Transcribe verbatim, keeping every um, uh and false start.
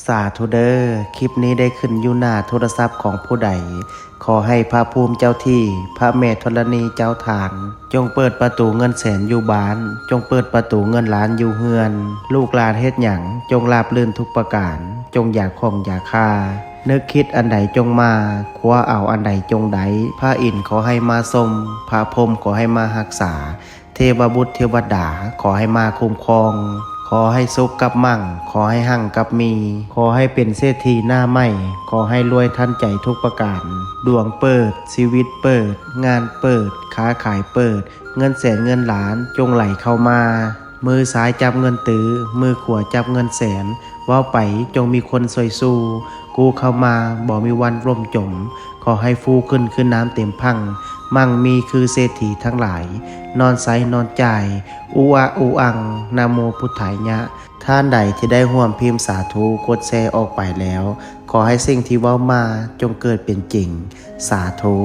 สาธุเด้อ คลิปนี้ได้ขึ้นอยู่หน้าโทรศัพท์ของผู้ใด ขอให้พระภูมิเจ้าที่ พระแม่ธรณีเจ้าทาน จงเปิดประตูเงินแสนอยู่บ้าน จงเปิดประตูเงินล้านอยู่เฮือน ลูกหลานเฮ็ดหยัง จงราบรื่นทุกประการ จงอย่าข้องอย่าคา นึกคิดอันใดจงมา คว้าเอาอันใดจงได้ พระอินทร์ขอให้มาชม พระพรหมขอให้มารักษา เทวบุตรเทวดาขอให้มาคุ้มครอง ขอให้สุขกับมั่ง ขอให้หั่งกับมี ขอให้เป็นเศรษฐีหน้าใหม่ ขอให้รวยทันใจทุกประการ ดวงเปิด ชีวิตเปิด งานเปิด ค้าขายเปิด เงินแสนเงินล้านจงไหลเข้ามา มือซ้ายจับเงินตื้อ มือขวาจับเงินแสน เว้าไปจงมีคนช่วยสู้ กู้เข้ามาบ่มีวันล่มจม ขอให้ฟูขึ้นคือน้ำเต็มพัง มั่งมีคือเศรษฐีทั้งหลาย นอนใช้นอนจ่าย อุอะอุอัง นะโมพุทธายะ ท่านใดที่ได้ร่วมพิมพ์สาธุ กดแชร์ออกไปแล้ว ขอให้สิ่งที่เว้ามาจงเกิดเป็นจริง สาธุ